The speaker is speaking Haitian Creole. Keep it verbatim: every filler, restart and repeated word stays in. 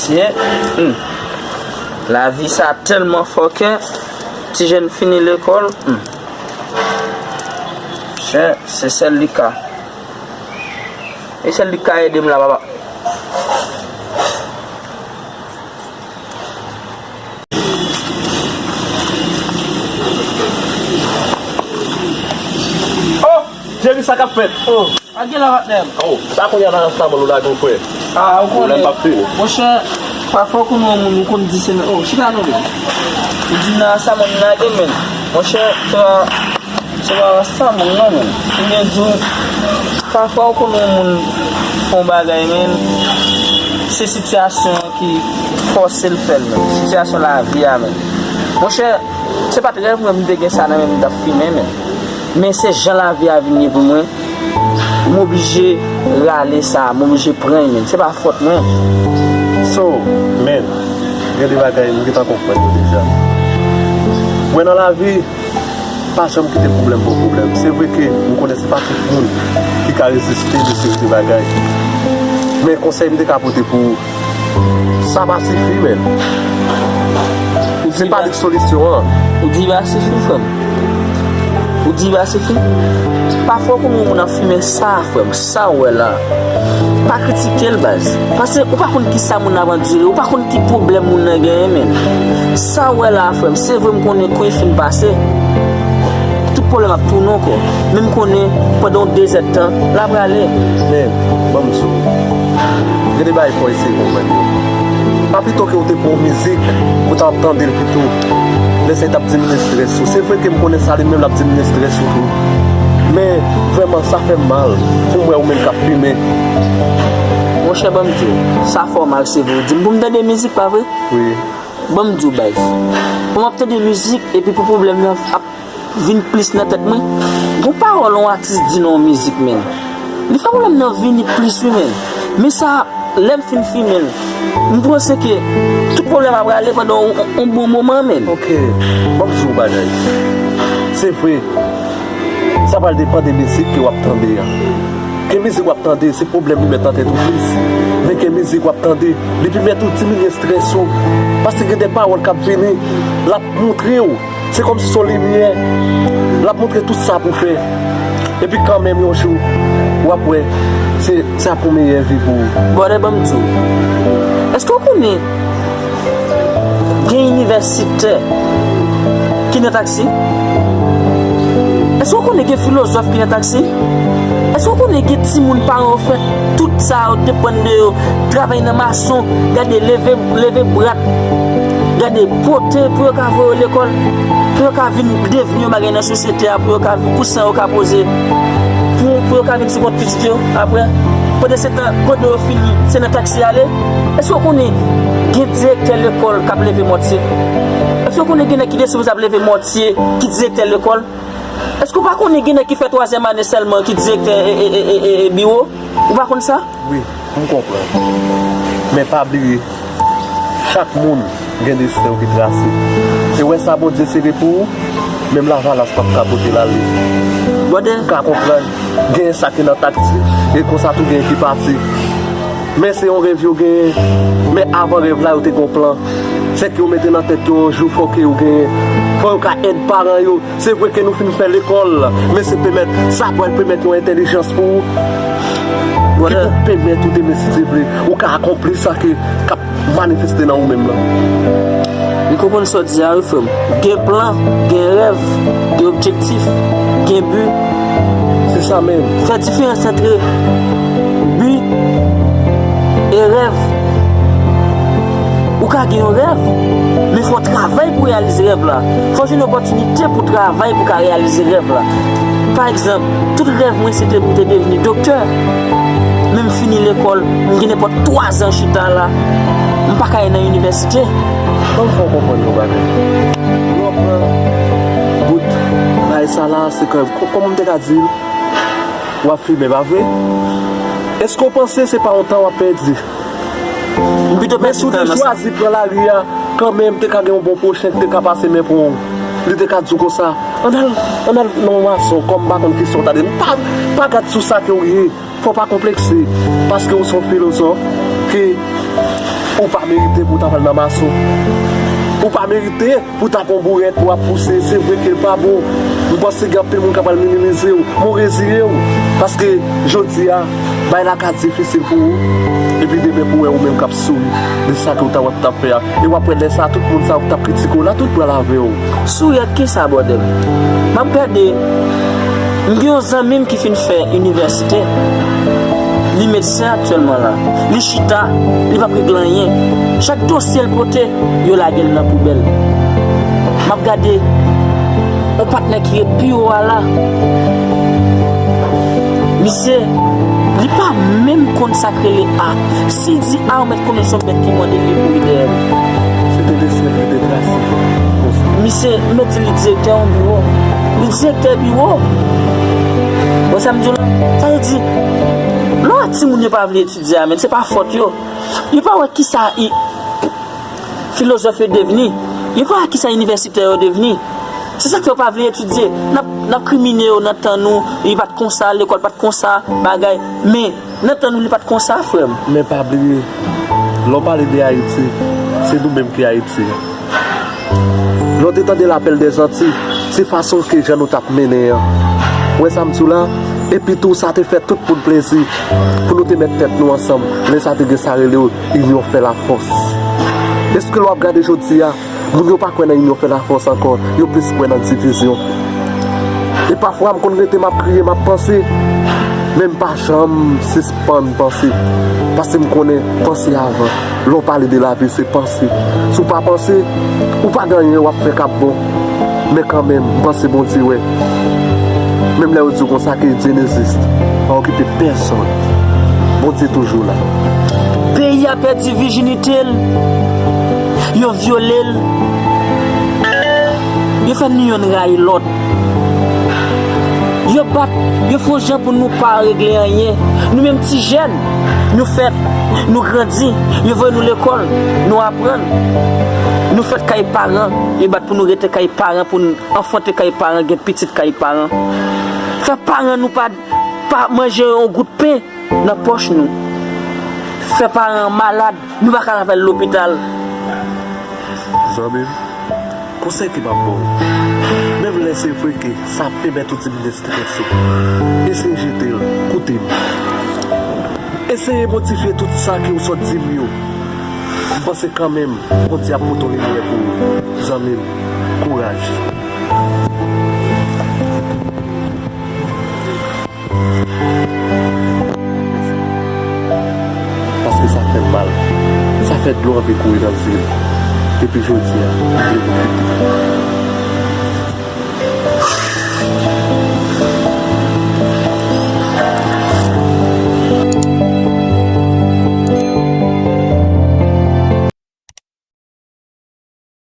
Mesye, hmm. Lavi sa tèlman fòkè. Ti jèn fini lekòl, hmm. Chè, se sèl li ka. E sèl li ka ede m la, papa. Oh! Jerry, sa k ap fèt? Oh, pa gen la patnè m. Oh, sa kounye a nan rastaman nou lage w, frè. Ah, ou konnen. Pwoblèm p ap fini. Monchè, pafwa ou konnen yon moun ou konn di se men, oh, chita nou vin. Ou di nan rastaman nou lage, men. Monchè, se pa, se pa rastaman non, men. Ou byen di w, pafwa ou konnen yon moun fè yon bagay, men. Se sitiyasyon ki fòse l fè l, men. Sitiyasyon lavi a, men. Monchè, se pa t rèv mwen m te gen sa nan men m, m t ap fimen, men. Men se jan lavi a vin ye pou mwen, m oblije rale sa, m oblije pran l, men. Se pa fòt mwen. So, men, gen de bagay m gentan konprann yo deja. Mwen nan lavi, pa janm kite pwoblèm pou pwoblèm. Se vre ke m konnen se pa tout moun ki ka reziste de seri de bagay. Men konsèy m te ka pote pou ou, sa pa sifi, men. Se pa li k solisyon an. Ou di pa sifi, frè m. Ou di pa sifi. Pafwa ou konn yon moun ap fimen sa, frè m. Sa w wè la. Pa kritike l, baz. Paske ou pa konn kisa moun nan ap andire. Ou pa konn ki pwoblèm moun nan genyen, men. Sa w wè la, frè m. Se vre m konnen kou l fin pase. Tout pwoblèm ap tounen ankò. Men m konnen pandan yon dezèdtan, l ap rale. Men, ban m di w. Gen de bagay fò eseye konprann yo. Pa pito ke w te pran yon mizik, ou ta ap tande l pito. Lè sa l t ap diminye estrès ou. Se vre ke m konnen sa li menm l ap diminye estrès ou tou. Men, vrèman, sa fè m mal pou m wè ou menm k ap fimen. Monchè, ban m di w, sa fè w mal, se vre. Ou di m pou m tande mizik, pa vre? Wi. Ban m di w, baz. Pou m ap tande mizik, epi pou pwoblèm nan ap vin plis nan tèt mwen. Gon pawòl yon atis di nan yon mizik, men. Li fè pwoblèm nan vini plis, wi, men. Men sa, lè m fin fimen l, m panse ke tout pwoblèm ap rale pandan yon, yon bon moman, men. Ok, ban m di w yon bagay. Se vre, sa pral depann de mizik ke w ap tande a. Gen mizik w ap tande, se pwoblèm li mèt nan tèt ou plis. Men gen mizik w ap tande, li pèmèt ou diminye estrès ou. Paske gen de pawòl k ap vini, l ap montre w. Se kòmsi se yon limyè. L ap montre tout sa pou w fè. Epi kanmenm yon jou, w ap wè, se, se ap yon meyè vi pou ou. Brother, ban m di w. Èske w konnen gen inivèsitè ki nan taksi? Èske w konnen gen filozòf ki nan taksi? Èske w konnen gen timoun paran yo fè tout sa yo depann de yo? Travay nan mason, gade leve, leve brat, gade pote pou yo ka voye yo lekòl, pou yo ka vin devni yon bagay nan sosyete a, pou yo ka vin, pou san yo ka poze, pou, pou yo ka vin sou kont pitit yo apre. Pandan se tan, pandan yo fini, se nan taksi y ale. Èske w konnen gen direktè lekòl k ap leve mòtye? Èske w konnen gen nèg ki despoze ap leve mòtye, ki direktè lekòl? Èske w pa konnen gen nèg ki fè twazyèm ane sèlman ki direktè, e, e, e, e, e, e, biwo? Ou pa konn sa? Wi, m konprann. Men pa bliye, chak moun gen desten yo ki trase. E wè sa Bondye sere pou ou, menm Lavalas p ap ka pote l ale. Brother. Ou ka konprann, gen sa ki nan taksi, e konsa tou gen ki pati. Men se yon rèv yo genyen. Men avan rèv la, yo te gen yon plan. Se ke yo mete nan tèt yo, yon jou fò ke yo genyen. Fò yo ka èd paran yo. Se vre ke nou fin fè lekòl, men se pèmèt, sa pral pèmèt yon entèlijans pou ou. Ki pou pèmèt ou demen, si Dye vle, ou ka akonpli sa ke, k ap manifeste nan ou menm lan. M konprann sa w di a, wi, frè m. Gen plan, gen rèv, gen objektif, gen bi. Se sa menm. Fè diferans antre bi e rèv. Ou ka gen yon rèv, men fò w travay pou w reyalize rèv la. Fò w jwenn opòtinite pou w travay pou w ka reyalize rèv la. Pa egzanp, tout rèv mwen se te pou m te devni doktè. Men m fini lekòl, m gen nenpòt twa zan chita la, m pa ka al nan inivèsite. Ban m fè w konprann yon bagay. Lè w pran bout bagay sa la, se kòm, kòman m te ka di l? W ap fimen, pa vre? Èske w panse se pa yon tan w ap pèdi? M pito pèdi tan nan sa. Men si w te chwazi pran lari a, kanmenm, te ka gen yon bon pwochen ki te ka pase men pran w. Li te ka di w konsa, ann al, ann al nan yon mason, kòm m pa konn kisa w ta di. Pa, pa gad sou sa ke w ye. Fò w pa konplekse, paske w se yon filozòf ke Ou pa merite pou w ta pral nan mason. Ou pa merite pou w ta pran bourèt pou w ap pouse. Se vre ke l pa bon. M panse gen anpil moun k ap pral minimize w. Men w reziye w. Paske jodi a, bagay la ka difisil pou ou. Epi demen pou w wè ou menm k ap souri de sa ke w ta wè k t ap fè a. E w ap wè lè sa a, tout moun sa yo k t ap kritike w la, tout pral avè w. Souri ak kisa, bòdèl? M ap gade, m gen yon zanmi m ki fin fè inivèsite. Li medsen aktyèlman la. Li chita, li p ap regle anyen. Chak dosye l pote, yo lage l nan poubèl. M ap gade yon patnè ki ret pi wo a la. Misye, li pa menm konn sa k rele A. Si di A, ou mèt konnen se yon bèt ki mande li kouri dèyè l. Se te desten ki te trase konsa. Misye, m mèt di li direktè yon biwo. Li direktè biwo. Bon, sa m di w la, sa vle di, lè w wè timoun yo pa vle etidye a, men se pa fòt yo. Yo pa wè kisa i-, filozòf yo devni. Yo pa wè kisa inivèsitè yo devni. Se sa k fè yo pa vle etidye. N ap, n ap krimine yo nan tan nou. Li pa t konsa, lekòl pa t konsa, bagay. Men, nan tan nou, li pa t konsa, frè m. Men pa bliye, lè w pale de Ayiti, se nou menm ki Ayiti. Lè w te tande Lapèl dèzanti, se fason ke jan nou t ap mennen an. Ou wè sa m di w la? Epi tou, sa te fè tout moun plezi pou nou te mèt tèt nou ansanm. Lè sa te gen sa rele inyon fè lafòs. Èske lè w ap gade jodi a, moun yo pa kwè nan inyon fè lafòs ankò, yo plis kwè nan divizyon. E pafwa, m konn rete, m ap kriye, m ap panse, men m pa janm sispann panse. Paske m konnen panse avan. Lè w pale de lavi, se panse. Si w pa panse, ou pa gen anyen w ap fè k ap bon. Men kanmenm, m panse Bondye wè. Menm lè yo di w konsa ke Dye n existe, pa okipe pèsonn. Bondye toujou la. Peyi a pèdi vijinite l. Yo vyole l. Yo fè nou yonn rayi lòt. Yo bat, yo fè yon jan pou nou pa regle anyen. Nou menm ti jèn, nou fèt, nou grandi, yo voye nou lekòl, nou aprann. Nou fèt kay paran, yo bat pou nou rete kay paran, pou n anfante kay paran, gen pitit kay paran. Fè paran nou pa, pa manje yon gout pen nan pòch nou. Fè paran an malad, nou pa ka al avè l lopital. Zanmi m, konsèy ke m ap ba w, menm lè se vre ke sa ap pèmèt ou diminye estrès ou, eseye jete l, koute m. Eseye modifye tout sa ke w sot di m yo. M panse kanmenm, Bondye ap pote yon limyè pou ou, zanmi m. Kouraj. Paske sa fè m mal. Sa fè dlo anvi kouri nan zye m. Depi jodi a, m vle nou kite.